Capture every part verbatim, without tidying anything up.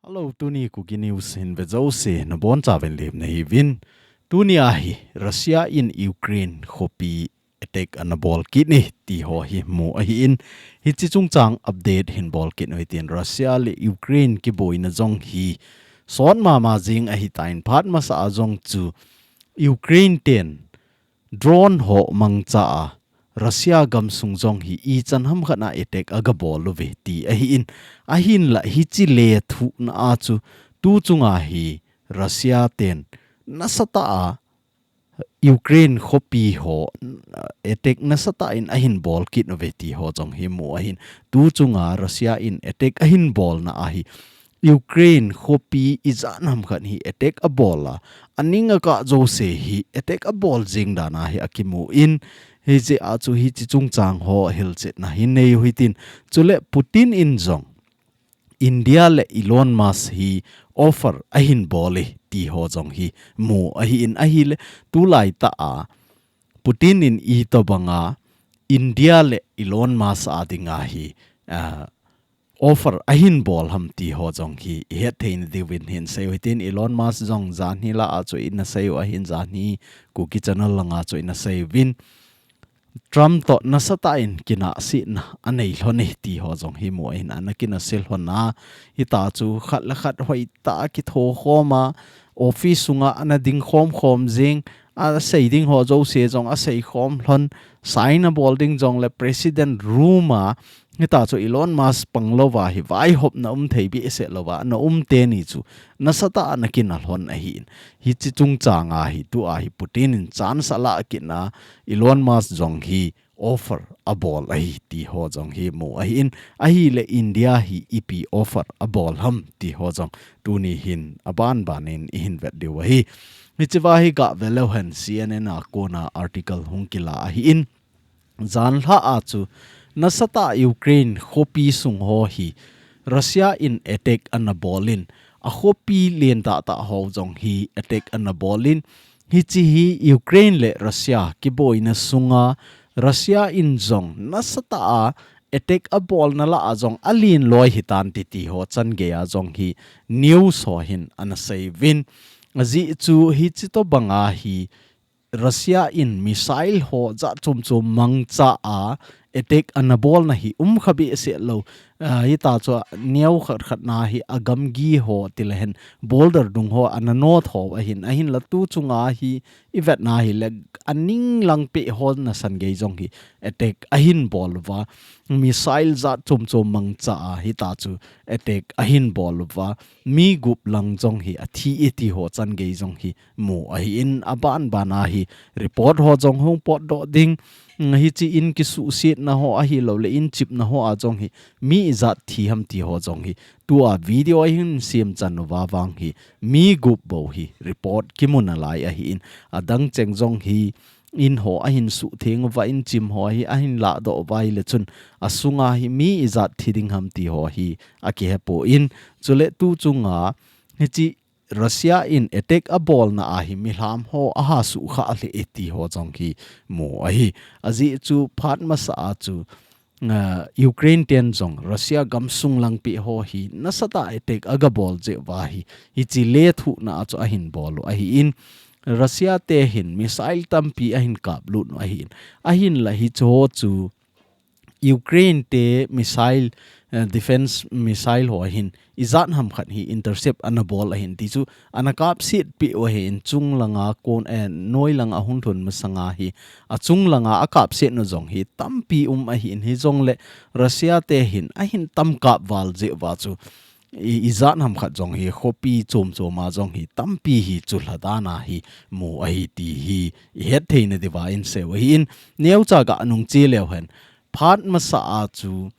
Hello, tuni Kuki News hin ve jouse nabonchauvin lemna hiuvin. Tuni ahi Russia in Ukraine khopi attack ana bol kit e ti ho hi mu ahin. Hiche chungchang update hin bol kit u hitin, Russia le Ukraine kiboina jong hi sot mama jing ahitan, phat masa a jong chu Ukraine ten drone ho mangcha a Russia gamsung jong hi ichan hamkhat a attack aga bol uve ti ahin. Ahinla hiche lethuhna a chu tu chunga hi Russia ten nasatah a Ukraine khopi ho attack nasatah in ahin bol kit uve ti ho jong hi mu ahin. Tu chunga Russia in attack ahin bolna ahi Ukraine khopi ijat hamkhat hi attack abol a, aning akah jouse hi attack abol jing dan ahi akimu in, hijeh a chu hiche chungchang ho hilchetna hin nei u hitin, chule Putin in jong India le Elon Musk hi offer ahin bol e ti ho jong hi mu ahin, ahile tulai tah a Putin in itobanga India le Elon Musk a dinga hi, ah, offer ahin bol ham ti ho jong hi ihet theina diuvin hin sei u hitin, Elon Musk jong janhi lah a chu ina sei u ahin, janhi Kuki Channel langa chu ina sei uvin. Trump toh nasatah in kinahsetna anei lhon e ti ho jong hi mu ahin, ana kinahse lhon a, hita chu khat le khat hoitah a kitho khom a, office sunga ana ding khom khom jing, asei ding ho jouse jong asei khom lhon, sign abol ding jong le President room a, hita chu Elon Musk pang louva hi vaihopna um thei behseh louva ana um teni chu nasatah a ana kinah lhon ahin. Hiche chungchang a hi tua hi Putin in chance ala kit a, Elon Musk jong hi offer abol ahi ti ho jong hi mu ahin, ahile India hi ipi offer abol ham ti ho jong tuni hin aban ban in ihin vet diu ahi. Hichea hi gah ve leu hen, C N N a kona article hung kila ahin, janhi lah a chu nasatah Ukraine khopi sung ho hi Russia in attack ana bol in, akhopi lentah tah ho jong hi attack ana bol in, hiche hi Ukraine le Russia kiboina sunga Russia in jong nasatah a attack abolna lah a jong alen loi hitan ti ti ho changei a jong hi news ho hin ana sei uvin. Ajeh chu hiche tobanga hi Russia in missile ho jat chom chom mangcha a attack ana bolna hi um kha behseh lou. Ah, hita chu neo khat khat na hi agamgi ho ti le hen boulder dung ho ana no tho ahin, ahinla tu chunga hi ivet na hile aning lang peh ho nasan gei jong hi attack ahin bol uva, missile jat chom chom mangcha a hita chu attack ahin bol uva, mi gup lang jong hi athi e ti ho changei jong hi mu ahin, aban ban a hi report ho jong hung potdoh ding, mm, hiche in kisuhsetna ho ahilou le in chipna ho a jong hi mi ijat thi ham ti ho jong hi tua video a hin semchan uva vang hi mi gup bou hi report kimu nalai ahin, adang cheng jong hi in ho ahin suhtheng uva, in chim ho hi ahin lahdoh uva ahile chun asunga hi mi ijat thi ding ham ti ho hi akihe poi. Chule tu chunga hiche Russia in attack abolna a hi milham ho aha suhkhah lheh e ti ho jong hi mu ahi. Ajeh chu phat masa a chu, ah, Ukraine ten jong Russia gamsung lang peh ho hi nasatah a attack aga bol jeh uva hi, hiche lethuhna a chu ahin bol u ahin, Russia te hin missile tampi ahin kaplut u ahin, ahinla hiche ho chu Ukraine te missile, eh, defense missile ho hin ijat hamkhat hi intercept ana bol ahin ti chu ana kapset peh u ahin, chung langa kon, eh, noi langa hung lhun masanga hi achung langa akapset u jong hi tampi um ahin, hijongle Russia te hin ahin tam kap val jeh uva chu i, ijat hamkhat jong hi khopi chom chom a jong hi tampi hi chulha dan a hi mu ahi ti hi ihet theina diuva in sei u ahin, neocha gah nung che leu hen, phat masa a chu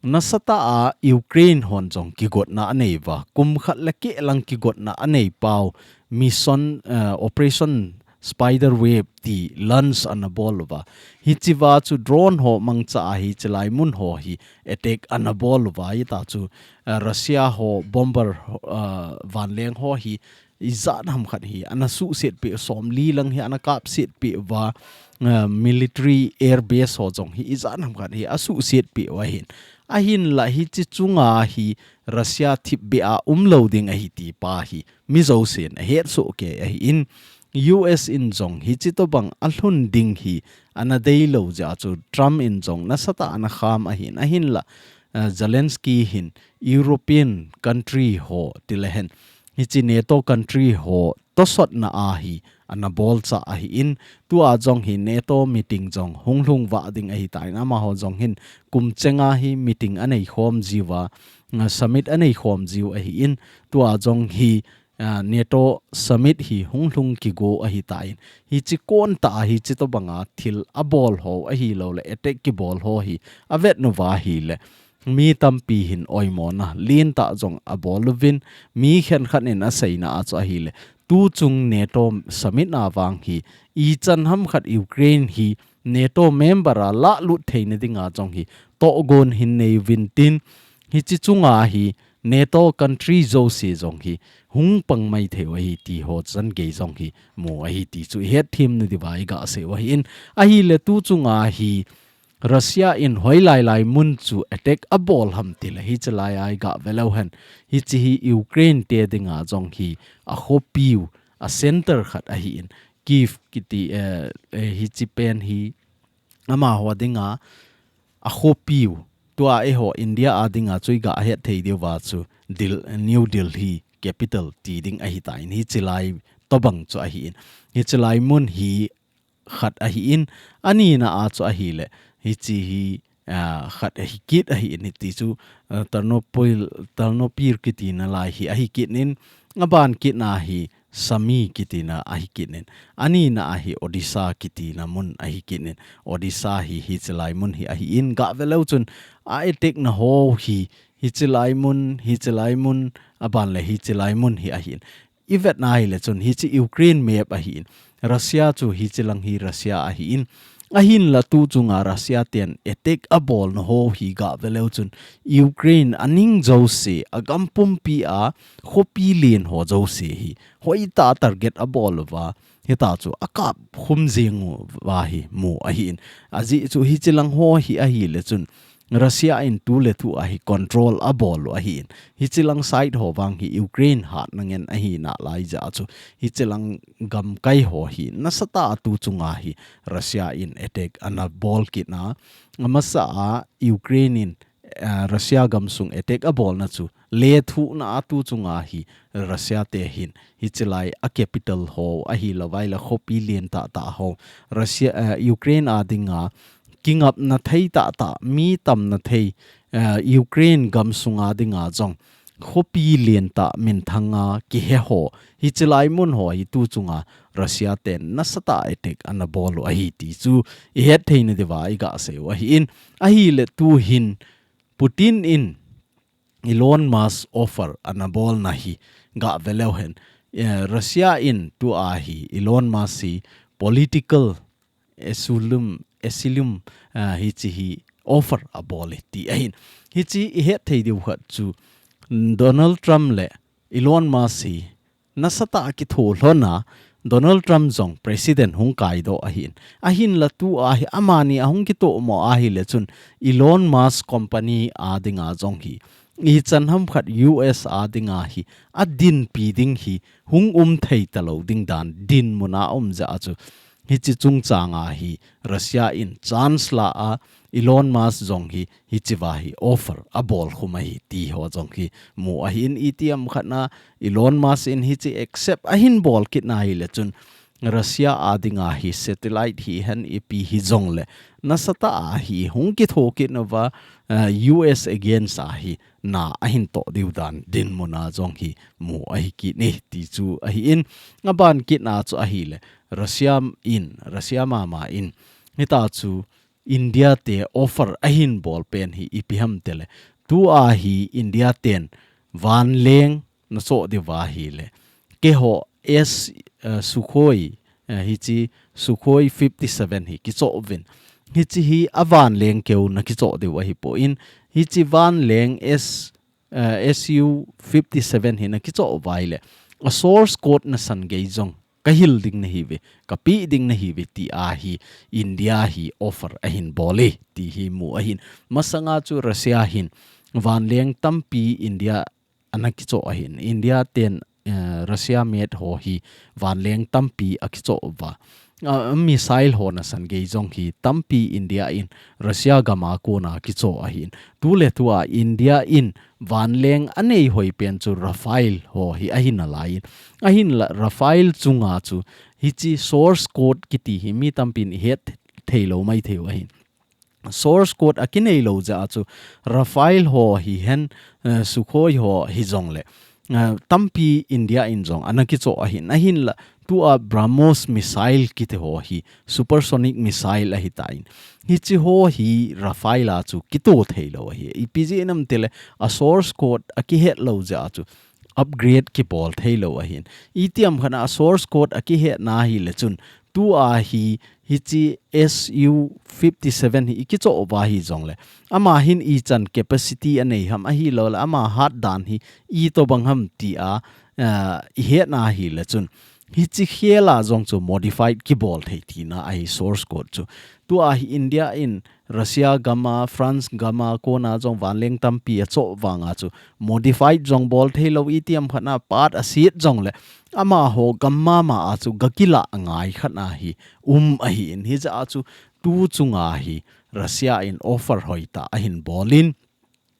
nasatah a Ukraine hon jong kigotna anei uva, kum khat le keh lang kigotna anei pau, mission, eh, Operation Spider Web ti launch ana bol uva. Hichea chu drone ho mangcha a hi hichelai mun ho hi attack ana bol uva, hita chu, eh, Russia ho bomber, eh, vanleng ho hi ijat hamkhat hi ana suhset peh, somli lang hi ana kapset peh uva, eh, military air base ho jong hi ijat hamkhat hi asuhset peh u ahin. Ahinla hiche chunga hi Russia thipbeh a umlou ding ahi ti pa hi mi jousen ahetsoh kei ahin, U S in jong hichi tobang alhun ding hi ana deilou jeh a chu Trump in jong nasatah ana kham ahin, ahinla, eh, Zelensky hin European country ho tilehen, hichi NATO country ho tosotna a hi ana bolcha ahin, tua jong hi NATO meeting jong hunglhung vah ding ahitan, amaho jong hin kum chenga hi meeting anei khom jiuva, nga summit anei khom jiu ahin, tua jong hi, ah, NATO summit hi hunglhung kigo ahitan, hichi kontah a hichi tobanga thil abol ho ahilouleh attack kibol ho hi avet uva ahile, mi tampi hin oimona lentah jong abol uvin, mi khenkhat in aseina a chu ahile, tuchung NATO summit na vang hi ichan hamkhat Ukraine hi NATO member a lahlut theina dinga jong hi tohgon hin nei uvin tin, hichi chunga hi NATO country jouse jong hi hung pang maithei u ahi ti ho changei jong hi mu ahi ti chu ihet them nadiuva iga sei u ahin, ahile tuchunga hi Russia in hoilai lai mun chu attack abol ham tile hichi lai a iga veleu hen, hichi hi Ukraine te dinga jong hi akhopiu, a center khat ahin, Kyiv kiti, eh, eh, hichi pen hi amaho dinga akhopiu, tua eiho India a dinga chu iga hetthei diuva chu Dil-, New Delhi capital ti ding ahitan, hichi lai tobang chu ahin, hichi lai mun hi khat ahin, anina a chu ahile, hichi hi, ah, khat ahi kit ahin, hiti chu, ah, Ternopil, Ternopil kitina lai hi ahi kit in, aban kitna hi Sumy kitina ahi kit in, anina a hi Odisha kitina mun ahi kit in, Odisha hi hichi lai mun hi ahin, ga veleu chun a attack na ho hi hichi lai mun, hichi lai mun, aban le hichi lai mun hi ahin. Ivet na ahile chun hichi Ukraine map ahin, Russia chu hichi lang hi Russia ahin, ahinla tuchunga Russia ten attack abolna ho hi ga veleu chun Ukraine aning jouse, agam pumpi a khopi len ho jouse hi hoitah target abol uva, hita chu akap khum jing uva hi mu ahin, ajeh chu hichi lang ho hi ahile chun Russia in tu le thu a hi control abol u ahin, hichi lang side ho vang hi Ukraine hatna ngen ahina lai jeh a chu hichi lang gamkai ho hi nasatah a tuchunga hi Russia in attack ana bol kitna, amasa a Ukraine in, ah, Russia gamsung attack abolna chu lethuhna a tuchunga hi Russia te hin hichi lai a capital ho ahilouvai le khopi len tahtah ho, Russia, eh, Ukraine a dinga kingapna thei tahtah, mi tamna thei, eh, Ukraine gamsunga dinga jong khopi len tah minthanga kihe ho, hichi lai mun ho hi tuchunga Russia ten nasatah a attack ana bol u ahi ti chu ihet theina diuva iga sei u ahin, ahile tuhin Putin in Elon Musk offer ana bolna hi ga veleu hen. Eh, Russia in tua hi Elon Musk hi political asylum, asylum, ah, hichi hi offer abol e ti ahin. Hichi ihet thei diu khat chu Donald Trump le Elon Musk hi nasatah a kitho lhon a, Donald Trump jong president hung kaidoh ahin. Ahinla tua hi amani ahung kitoh mo ahile chun Elon Musk company a dinga jong hi ichan hamkhat U S a dinga hi adinpi ding hi hung um thei talou ding dan dinmun a um jeh a chu hichi chungchang a hi Russia in chance la a Elon Musk jong hi hichiva hi offer abol khum ahi ti ho jong hi mu ahin, itiham khat na Elon Musk in hichi accept ahin bol kit na ahile chun Russia a dinga hi satellite hihen ipi hijongle nasatah a hi hung kitho kit nauva, eh, U S against a hi na ahin toh diu dan dinmun a jong hi mu ahi kit e ti chu ahin, aban kit na chu ahile Russia in, Russia mama in hita chu India te offer ahin bol pen hi ipi ham tile, tua hi India ten vanleng nachoh diuva ahile, keiho S, eh, Sukhoi, eh, hichi Sukhoi fifty seven hi kichoh uvin, hichi hi avanleng keu nakichoh diu ahipoi, hichi vanleng S, eh, S U fifty seven hi nakichoh uva ahile, a source code nasan gei jong kahil ding nahiuve, kapeh ding nahiuve ti a hi India hi offer ahin bol e ti hi mu ahin. Masanga chu Russia hin vanleng tampi India ana kichoh ahin. India ten, eh, Russia made ho hi vanleng tampi akichoh uva. Ah, missile ho nasan gei jong hi tampi India in Russia gam a kona kichoh ahin. Tuletua India in vanleng anei hoi pen chu Rafale ho hi ahi nalaiyin. Ahinla Rafale chunga chu hiche source code kiti hi mi tampin ihet theilou maithei u ahin. Source code akinei lou jeh a chu Rafale ho hihen, eh, Sukhoi ho hijongle, eh, tampi India in jong ana kichoh ahin, ahinla tua BrahMos missile kiti ho hi supersonic missile ahitan. Hiche ho hi Rafale a chu kito theilou ahi. Ipi jeh ham itile a source code akihet lou jeh a chu upgrade kibol theilou ahin. Itiham khat a source code akihetna ahile chun tua hi hiche S U fifty-seven hi ikichoh uva hijongle, ama hin ichan capacity anei ham ahilouleh ama hatdan hi itobang ham tia, ah, ihetna ahile chun hiche khel a jong chu modified kibol thei tina ahi source code chu. Tua hi India in Russia gam a, France gam a kona jong vanleng tampi achoh vanga chu modified jong bol theilou, itiham khat a part aset jongle amaho gam mama a chu gakilah ngai khat a hi um ahin, hijeh a chu tu chunga hi Russia in offer hoitah ahin bolin,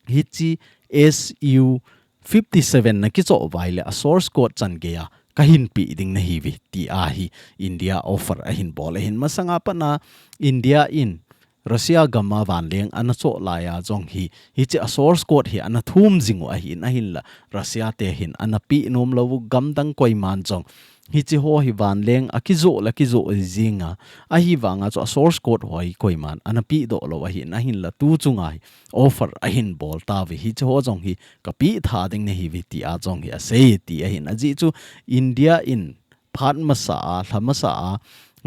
hiche S U fifty-seven nakichoh uva ahile a source code chan gei a kahin pe ding nahiuve tia hi India offer ahin bol ahin. Masanga pat a India in Russia gam a vanleng ana choh laiya jong hi, hiche a source code hi ana thum jing u ahin, ahinla Russia te hin ana pe nom lou u, gamdang koiman jong hiche ho hi vanleng akijoh le akijoh jinga, ahivanga chu a source code ho hi koiman ana pedoh lou ahin, ahinla tu chunga hi offer ahin bol tauve, hiche ho jong hi kapeh tha ding nahiuve tia jong hi asei ti ahin. Ajeh chu India in phat masa a, lha masa a,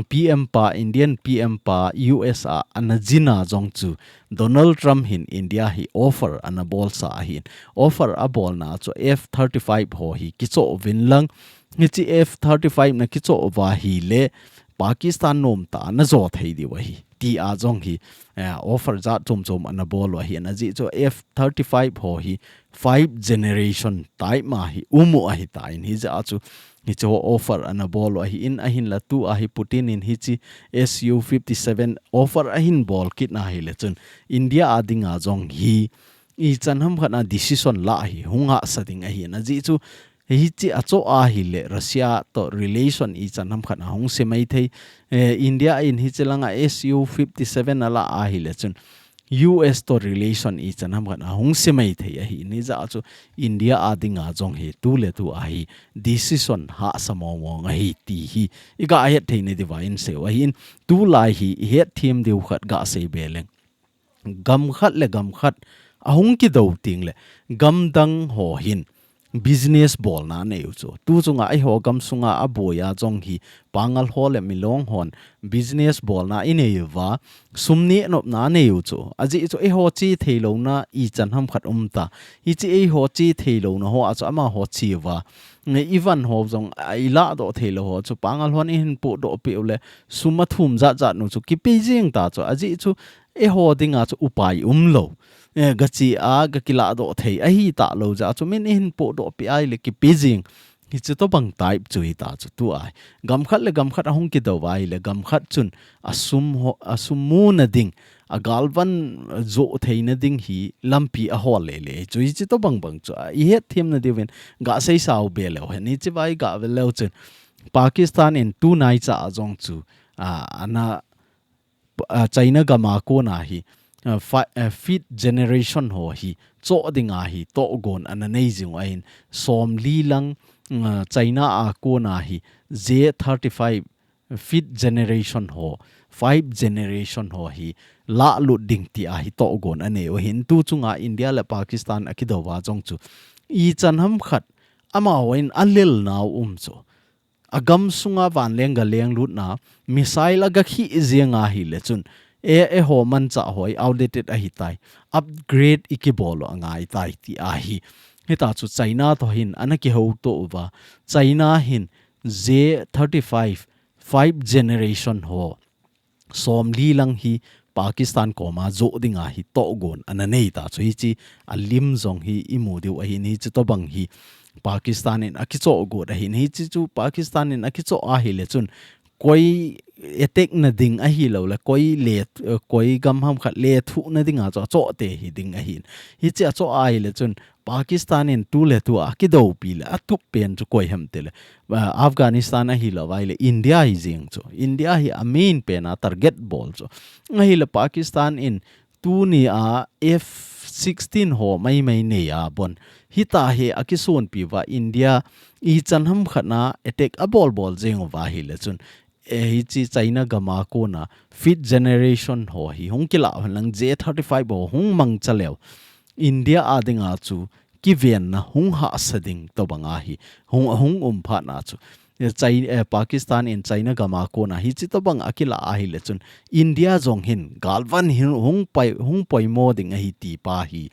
P M pa, Indian P M pa U S a ana jin a jong chu Donald Trump hin India hi offer ana bolsa ahin. Offer abolna chu F thirty-five ho hi kichoh uvin lang, hiche F thirty-five nakichoh uva ahile Pakistan nomtah a najo thei diu ahi tia jong hi, eh, offer jat chom chom ana bol u ahin, ajeh chu F thirty-five ho hi five generation type ma hi um u ahitan, hijeh a chu hiche ho offer ana bol u ahin, ahinla tua hi Putin in hiche S U fifty-seven offer ahin bol kit na ahile chun India a dinga jong hi ichan ham khat a decision lah hi hung hahsa ding ahin, ajeh chu hiche achoh ahile Russia to relation ichan ham khat a hung se maithei. Eh, India in hiche langa S U fifty-seven alah ahile chun U S to relation ichan ham khat a hung se maithei ahin, hijeh a chu India a dinga jong hi tuletua hi decision hahsa mong mong ahi ti hi iga het theina diuva insei u ahin. Tulai hi ihet them diu khat gasei be leng, gam khat le gam khat ahung kidou tengle gamdang ho hin business bolna anei u chu. Tu chunga eiho gam sunga aboi a jong hi Pangal ho le Milong hon business bolna inei uva, sum neh nopna anei u chu. Ajeh chu eiho che theilouna ichan ham khat um ta. Hiche eiho che theilouna ho a chu amaho che uva, nge ivan ho jong a ilah doh theilou ho chu Pangal hon eihin pohdoh peh u le sum athum jat jat nu chu kipe jeng ta chu. Ajeh chu eiho dinga chu upai umlou. Eh, gache a, gakilah doh thei ahi talou jeh a chu min eihin pohdoh peh ahile kipe jeng. Hiche tobang type chu hita chu tua hi. Gam khat le gam khat ahung kidou uva ahile gam khat chun asum ho, asum muna ding, agalvan joh theina ding hi lampi ahol lele chu. Hiche tobang bang chu a ihet themna diuvin gasei sau be leu hen. Hiche vai ga ve leu chun Pakistan in tunaicha a jong chu, a, ana ah, China gam a kona hi, ah, fi-, ah, fifth generation ho hi choh dinga hi tohgon ana nei jing u ahin, somli lang, ah, China a kona hi J thirty-five fifth generation ho, five generation ho hi lahlut ding tia hi tohgon anei u ahin. Tu chunga India le Pakistan akidou uva jong chu ichan ham khat amahon alelnau um chu. Agam sunga vanleng ga lenglutna, missile aga khi jeng ahile chun, e, eiho manchah ho hi outdated ahitai, upgrade ikibol u angaitai tia hi. Hita chu China to hin ana kihouto uva, China hin J thirty-five, five generation ho, somli lang hi Pakistan koma joh dinga hi tohgon ana nei ta chu, hichi a lim jong hi imu diu ahin, hichi tobang hi Pakistan in akichoh got ahin, hichi chu Pakistan in akichoh ahile chun koi attack na ding ahilou le, koi le, eh, koi gam ham khat lethuh na dinga chu achoh te hi ding ahin. Hichi achoh ahile chun Pakistan in tu le tu a kidoupi le atup pen chu koi ham tile, ah, Afghanistan ahilou vai le India hi jeng chu. India hi a main pen a target bol chu. Ahile Pakistan in tuni a F sixteen ho mai mai nei a bon. Hita hi akisonpi uva India ichan ham khat na attack abol bol jeng uva ahile chun, eh, hichi China gam a kona fifth generation ho hi hung kila hen lang, J thirty-five ho hung mangcha leu India a dinga chu kivenna hung hahsa ding tobang ahi, hung, hung um phat na chu. Eh, China, eh, Pakistan in China gam a kona hichi tobang akila ahile chun India jong hin galvan hin hung pai, hung poimo ding ahi ti pa hi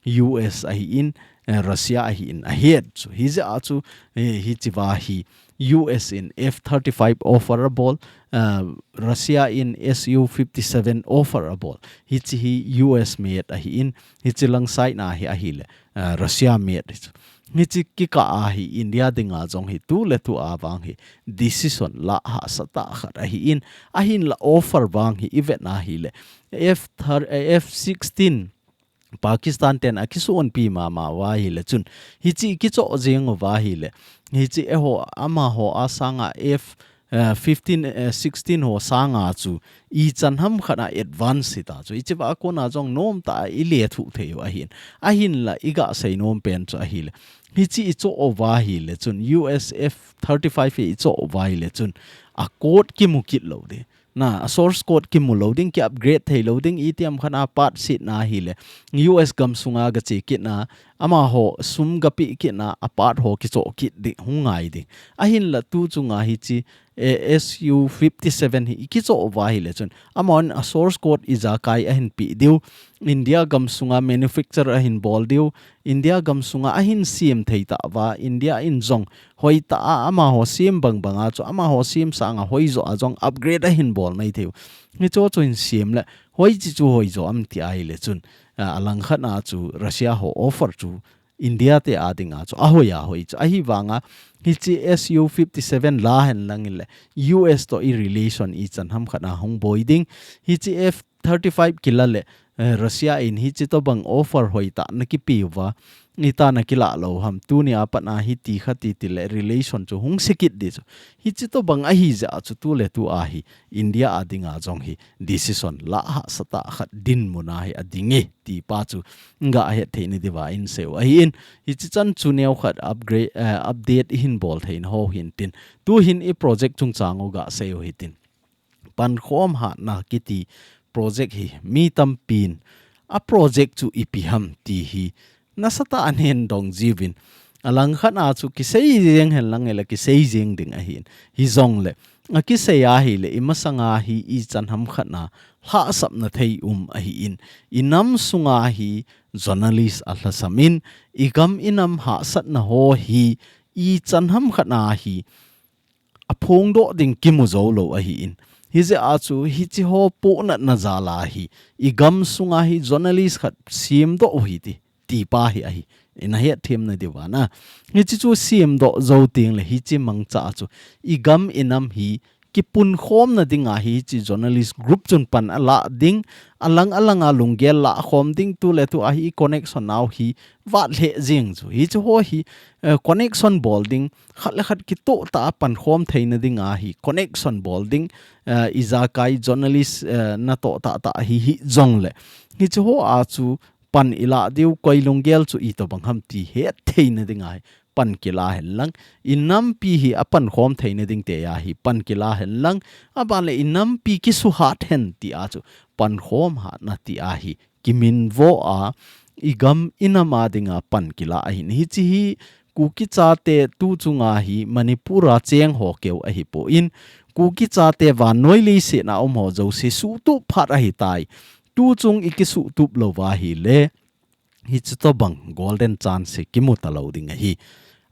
U S ahin, eh, Russia ahin ahet chu. Hijeh a chu, eh, hichi va hi U S in F thirty-five offer abol, eh, Russia in S U fifty-seven offer abol. Hichi hi U S made ahin, hichi lang side na hi ahile, eh, Russia made hi chu. Hichi kikah a hi India dinga jong hi tu le tu a vang hi decision la hahsa tah khat ahin, ahinla offer vang hi ivet na hile F thir-, eh, F sixteen Pakistan ten akisonpi mama uva ahile chun, hichi kichoh jeng uva ahile, hichi eiho amaho a sanga F, eh, fifteen, eh, sixteen ho sanga chu ichan ham khat a advance hita chu. Hichi va kona jong nom tah a ilethuh thei u ahin. Ahinla iga sei nom pen chu ahile, hichi ichoh uva ahile chun U S F thirty-five hi ichoh uva ahile chun a code kimu kit lou ding. Na, a source code kimu lou ding, ki upgrade thei lou ding, itiham khat a part sheet na ahile U S gam sunga gache kit na, amaho sum gape kit na, a part ho kichoh kit ding, hung ngai ding. Ahinla tu chunga hichi, eh, S U fifty-seven hi ikichoh uva ahile chun, amahon a source code ijakai ahin pe diu, India gam sunga manufacture ahin bol diu, India gam sunga ahin sem thei tah uva, India in jong hoitah a amaho sem bang banga chu, amaho sem sanga hoijo a jong upgrade ahin bol mai thei u. Hicho chu hin sem le, hoichi chu hoijo am ti ahile chun, a, alang khat na chu Russia ho offer chu India te a dinga chu ahoi ahoi chu. Ahivanga hichi S U fifty-seven la hen lang le U S to i relation ichan ham khat na hung boi ding. Hichi F thirty-five kila le, eh, Russia in hichi tobang offer hoitah na kipe uva, ita na kila lou ham, tuni a pat na hiti kha titi le relation chu hung se kit ding chu. Hichi tobang ahijeh a chu tu le tu a hi India a dinga jong hi decision la hahsa tah khat dinmun a hi ading e ti pa chu ga het thei na diuva in sei u ahin, hichi chan chu neo khat upgrade, eh, update ihin bol thei na ho hin tin, tu hin i project chungchang u ga sei u hitin. Pankhom hatna kiti project hi mi tampin a project chu ipi ham ti hi nasatah a nei dong jiuvin, alang khat na chu kisei jeng hen lang le kisei jeng ding ahin. Hijongle akisei ahile i masanga hi ichan ham khat na lhahsamna thei um ahin, i nam sunga hi journalist alhasam in, i gam i nam hahsatna ho hi ichan ham khat na hi aphongdoh ding kimu jou lou ahin. Hijeh a chu hichi ho pohnatna jal a hi i gam sunga hi journalist khat semdoh u hite ti pa hi ahi. I na het them na diuva na. Hichi chu semdoh jou teng le hichi mangcha a chu i gam i nam hi kipunkhomna dinga hichi journalist group chun pan alah ding, alang alang a lunggel lah khom ding, tu le tu a hi connection nau hi vat lheh jeng chu. Hichi ho hi, eh, connection bol ding, khat le khat kitoh tah a pankhom theina dinga hi connection bol ding, eh, ijakai journalist, eh, natoh tah tah hi hijongle. Hichi ho a chu pan ilah diu, koi lunggel chu itobang ham ti het theina dinga hi pan kila hen lang. I nampi hi apankhom theina ding te a hi pan kila hen lang. Aban le i nampi kisuhat hen ti a chu pankhom hatna ti a hi kiminvo a, i gam i nam a dinga pan kila ahin. Hichi hi Kuki chate tu chunga hi Manipur a cheng ho keu ahipon, Kuki chate vannoi leiset a um ho jouse suhtup phat ahitai. Tu chung i kisuhtup lou uva ahile, hichi tobang golden chance hi kimu talou ding ahi.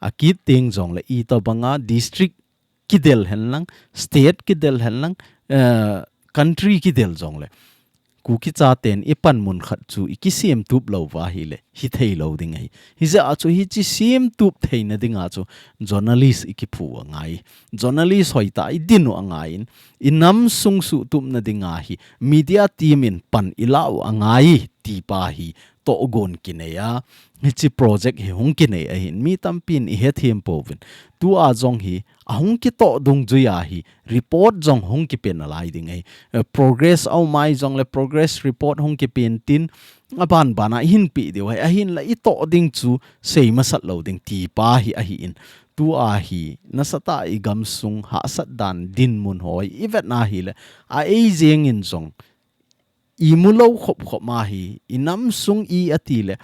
Akit teng jongle itobanga district kidel hen lang, state kidel hen lang, eh, country kidel jongle, Kuki chaten i panmun khat chu i kisemtup lou va ahile, hithei lou ding ahi. Hijeh a chu hiche semtup theina dinga chu journalist i kiphu angai. Journalist hoitah i din u angaiyin, i nam sung suhtupna dinga hi media team in pan i la u angai ti pa hi tohgon kinei a, hiche project hi hung kinei ahin, mi tampin i hethem pouvin. Tua jong hi ahung kitoh dungjui a hi report jong hung kipen nalai ding ahi. Eh, progress aum ahi jongle progress report hung kipen tin, aban bana i hin pe diu ahi. Ahinla i toh ding chu sei masat lou ding ti pa hi ahin. Tua hi nasatah a i gamsung hahsat dan dinmun ho i vetna ahile, a ei jengin jong i mu lou khop khop ma hi, i nam sung i ati le,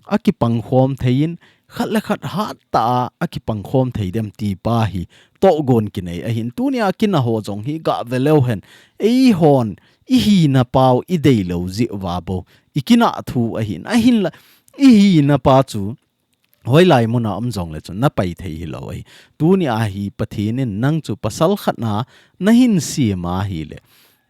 a kipangkhom theiyin, khat le khat hattah a, a kipangkhom thei dem ti pa hi tohgon kinei ahin. Tunia kina ho jong hi gah ve leu hen, eihon i hina pau i dei lou jeh uva bou i kinah thu ahin. Ahinla i hina pa chu hoilai muna um jongle chun na pai thei hilou ahi. Tunia hi Pathen in nang chu pasal khat na na hin sem ahile,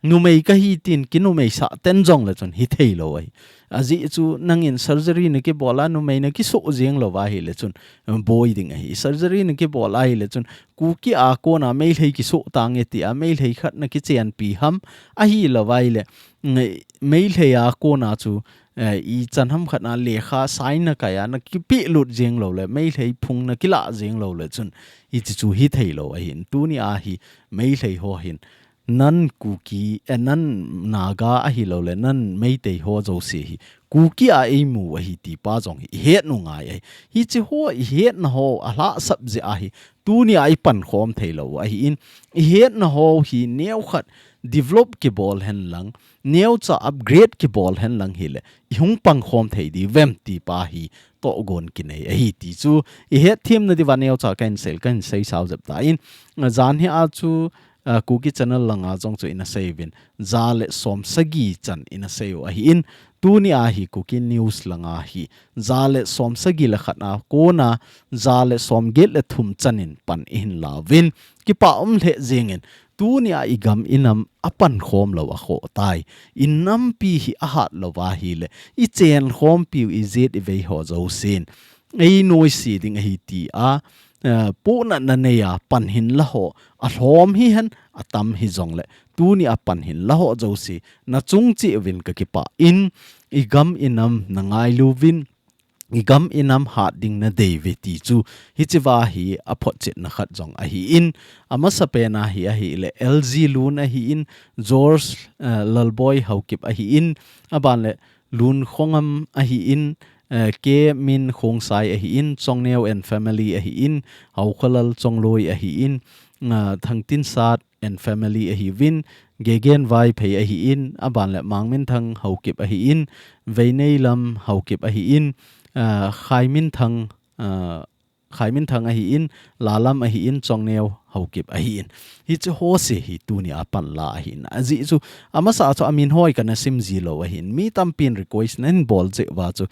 numei kahi tin kinumei sah ten jongle chun hithei lou ahi. Ajeh chu nangin surgery na kibol a, numei na kisoh jeng lou va ahile chun, um, boi ding ahi. Surgery na kibol ahile chun, Kuki a kona Meitei kisoh tange tia Meitei khat na kichenpi ham ahilou va ahile, mm, Meitei a kona chu, eh, ichan ham khat na lekha sign na kai a na kipehlut jeng lou le, Meitei phung na kila jeng lou le chun, hiche chu hithei lou ahin. Tunia hi Meitei ho hin, nang Kuki, eh, nang Naga ahilou le, nang Meitei ho jouse hi Kuki a eimu ahi ti pa jong hi i het u ngai ahi. Hiche ho i hetna ho a lhahsap jeh ahi, tunia i pankhom thei lou ahin, i hetna ho hi neokhat develop kibol hen lang, neocha upgrade kibol hen lang hile, i hung pangkhom thei diu vem ti pa hi tohgon kinei ahi ti chu i hetthemna diuva neocha kahin sei, kahin sei sao jep tan. Jan hi a chu, ah, Kuki channel langa jong chu ina sei uvin, ja le som sagi chan ina sei u ahin, tunia hi Kuki News langa hi ja le som sagi le khat a kona ja le som get le thum chan in pan i hin la uvin, kipa um lheh jengin, tunia i gam i nam a pankhom lou a khoh tai. I nampi hi a hat lou va ahile, i chenkhompiu i jet i vei ho jousen ei noise ding ahi tia, eh, pohnatna nei a pan hin la ho a lhom hihen, a tam hijongle, tunia pan hin la ho jouse na chung cheh uvin ka kipah in, i gam i nam na ngailu uvin, i gam i nam hat ding na dei uve ti chu hichea hi a photchetna khat jong ahin, a masapen a hi ahile L G Lun ahin, George, eh, Lalboi Haokip ahin, aban le Lun Khongam ahin, eh, K Min Khongsai ahin, Chongneo and family ahin, Haokholal Chongloi ahin, ah, Thangtinsat and family ahiuvin, Gegen Vaiphei ahin, aban le Mangminthang Haokip ahin, Veineilam Haokip ahin, ah, Khaiminthang, ah, Khaiminthang ahin, Lalam ahin, Chongneo Haokip ahin. Hiche ho se hi tunia pan la ahin. Ajeh chu, a masa chu a min ho hi kana sim ji lou ahin. Mi tampin request na hin bol jeh uva chu,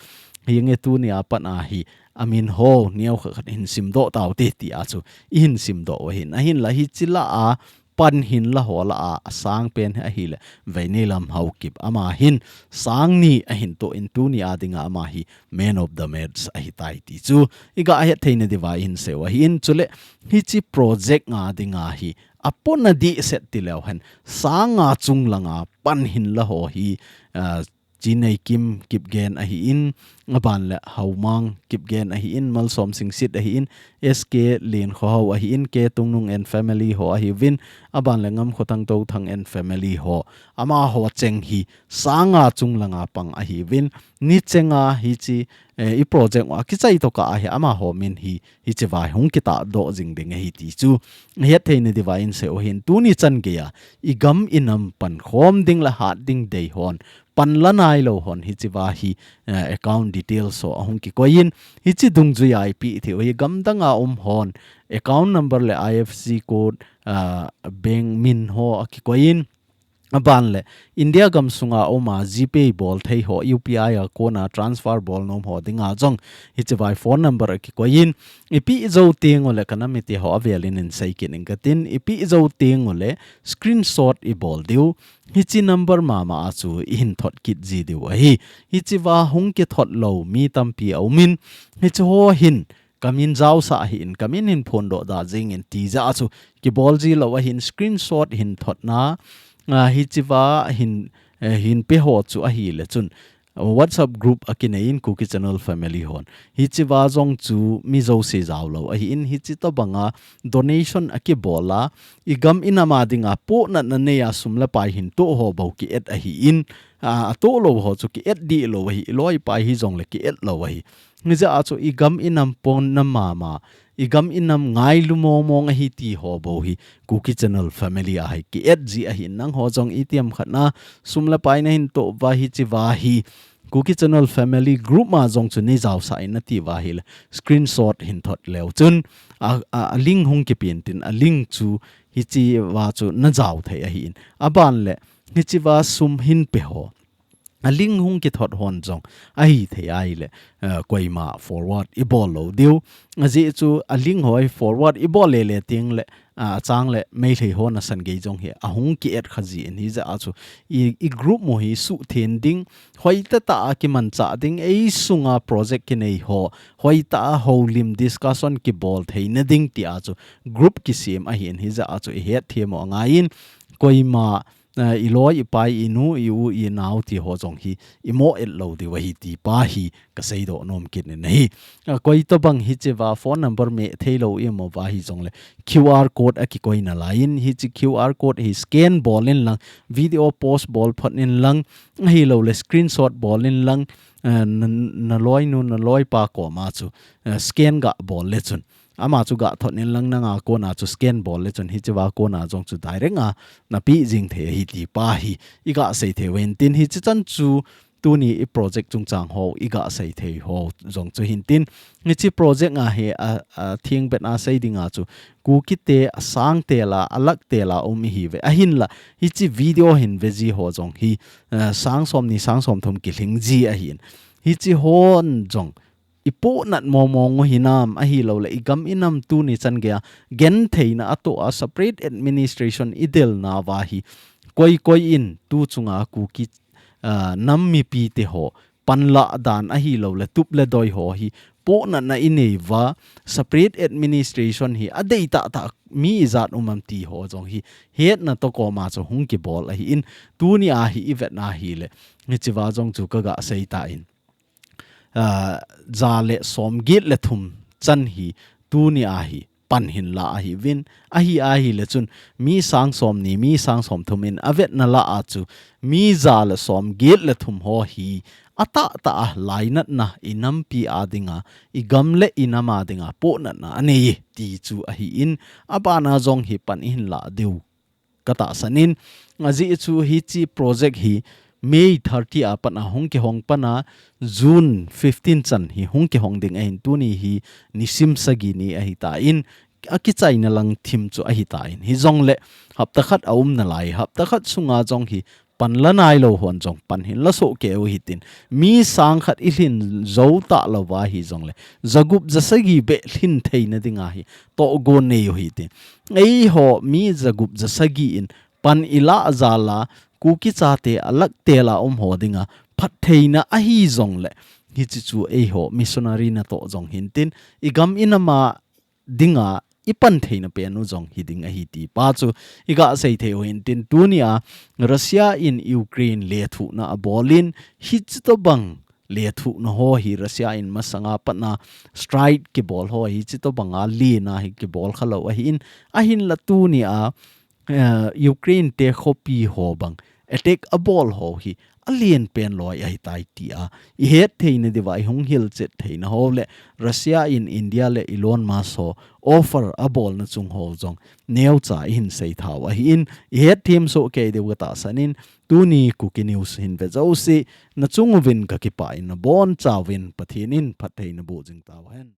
hinge tunia pan a hi a min ho neokhat khat hin simdoh taute tia chu i hin simdoh u ahin. Ahinla hiche la a pan hin la ho la a, a sangpen hi ahile Veineilam Haokip, ama hin sang ni ahin toh in tunia dinga ama hi man of the match ahitai ti chu i gah het theina diuva i hin sei u ahin. Chule hiche project nga dinga hi a pona dehset ti leu hen, sang nga chung langa pan hin la ho hi, ah, Chineikim Kipgen ahin, aban le Haomang Kipgen ahin, Malsom Singsit ahin, S K Lenkhohao ahin, K Tungnung and family ho ahiuvin, aban le Ngamkhothang Touthang and family ho. Amaho cheng hi sang nga chung langa pang ahiuvin, ni chenga hiche, eh, i project u a kichai tokah a hi amaho min hi hichea hi hung kitahdoh jing ding ahi ti chu i het theina diuva i hin sei u ahin. Tuni chan geiya i gam i nam pankhom ding le hat ding dei hon, pan la nailou hon hichea hi, eh, account details ho ahung kikoi in, hiche dungjuia i peh thei u hi gamdanga um hon account number le I F S C code, ah, bank min ho akikoi in, Aban le, India gam sunga uma GPay bol thei ho, U P I a kona transfer bol nom ho dinga jong, hichivai phone number a kikoi in, ipi jou teng ule kana mite ho avelin in sei kit ning katin, ipi jou teng ule screenshot i bol diu, hichi number mama a chu i hin thot kit ji diu ahi. Hichiva hung kithot lo mi tampi a umin, hichi ho hin, kamin jaosa ahi in, kamin hin phondoh da jing in ti ja chu kibol ji lo ahin screenshot hin thotna, a, hichiva hin, eh, hin pe ho chu ahi le chun, WhatsApp group a kinei in Kuki Channel family hon. Hichiva jong chu mi jouse jao lo ahi in, hichi tobanga donation a kibol a, i gam i nam a dinga pohnatna nei a sum le pai hin toh ho bou ki et ahi in, a, a toh lo ho chu ki et di lo ahi, i loi pai hi jong le ki et lo ahi. Hijeh a chu i gam i nam pohnatna mama, i gam i nam ngailu mong mong ahi ti ho bou hi, Kuki Channel family a hi ki et ji ahi in, nang ho jong i tiam khatna, sum le pai na hin toh va hichiva hi, Kuki Channel family group ma jong chu nei jaosa in nati va hi le, screenshot hin thot leu chun, a, a, a link hung kipen tin, a link chu hichiva chu na jao thei ahi in. Aban le, hichiva sum hin pe ho. A link hung kithot hon jong ahi thei ahi le, eh, koima forward i bol lo diu. Ajeh chu a link ho hi forward i bol le le teng le, a, a chang le Meitei ho nasan gei jong hi a hung ki et kha ji in hijeh a chu i, i group mo hi suh then ding, hoi tah tah a kimanchah ding, ei sunga project kinei ho, hoi tah a holim discussion kibol theina ding ti a chu group kisem ahi in hijeh a chu i het them u angai in koima, eh, i loi, i pai, i nu, i u, i nao ti ho jong hi, i mo et lo diu ahi ti pa hi, ka seidoh nom kit in ahi. A, koi tobang hichiva phone number me thei lo i mo va hi jong le, Q R code a kikoi na lai in, hichi Q R code hi scan bol in lang, video post bol phot in lang, ahi lo le screenshot bol in lang, eh, na, na loi nu, na loi pa koma chu, eh, scan ga bol le chun. Ama chu ga thot in lang nanga kona chu scan bol le chun hichiva kona jong chu direct a na pe jing thei ahi ti pa hi i ga sei thei uvin tin hichi chan chu tuni i project chungchang ho i ga sei thei ho jong chu hin tin hichi project a hi a, a thing bet a sei ding a chu Kuki te a sang te la a lak te la um i hi ve ahin la hichi video hin ve ji ho jong hi, eh, sang som ni sang som thum kilhing ji ahin hichi hon jong i pohnat mong mong u hinam ahi lo le, i gam i nam tuni chan gei a, gentheina a toh a separate administration i del na va hi, koi koi in tu chunga Kuki, ah, nam mipi te ho, panla dan ahi lo le, tup le doi ho hi, pohnatna i nei va, separate administration hi, a dei tah tah mi i jat um am ti ho jong hi, hetna toh koma chu hung kibol ahi in, tuni a hi i vet na hi le, hichi va jong chu ka ga sei ta in. Ah, ja le som get le thum chan hi tuni a hi pan hin la ahi vin, ahi ahi le chun mi sang som ni, mi sang som thum in a vetna la a chu mi ja le som get le thum ho hi a tah tah a lainatna i nampi a dinga, i gam le i nam a dinga pohnatna a nei ti chu ahi in a bana jong hi pan i hin la diu ka tahsan in, ajeh chu hichi project hi May thirty a pat a hung kihong pan a June fifteen chan hi hung kihong ding ahin tuni hi nisim sagi ni ahi ta in, a kichaina lang thim chu ahi ta in, hi jong le hapta khat a um na lai, hapta khat sunga jong hi pan la nai lo hon jong pan hin la soh kei u hitin, mi sang khat i lhin zo ta lo va hi jong le, za gup za sagi beh lhin theina dinga hi tohgon nei u hitin. Ei ho mi za gup za sagi in pan i la ja la, Kuki chate a lak te la um ho dinga phat theina ahi jong le, hichi chu ei ho missionary na toh jong hin tin, i gam i nam a dinga i pan theina pen u jong hi ding ahi ti pa chu i ga sei thei u hin tin, tuni a Russia in Ukraine lethuhna a bol in hichi to bang lethuhna ho hi Russia in masanga pat na strike kibol ho hichi to banga lina hi kibol kha lo ahi in, ahin la tuni a, eh, Ukraine te khopi ho bang attack a bol ho hi a lian pen loi ahi tai ti a i het theina diva i hung hilchet theina ho le Russia in India le Elon Musk ho offer a bolna chung ho jong neucha i hin sei thau ahi in, i het them soh kei diu ka tahsan in, tuni Kuki News hin ve jouse na chung uvin ka kipah in, na bonchauvin Pathen in phattheina boh jing tau hen.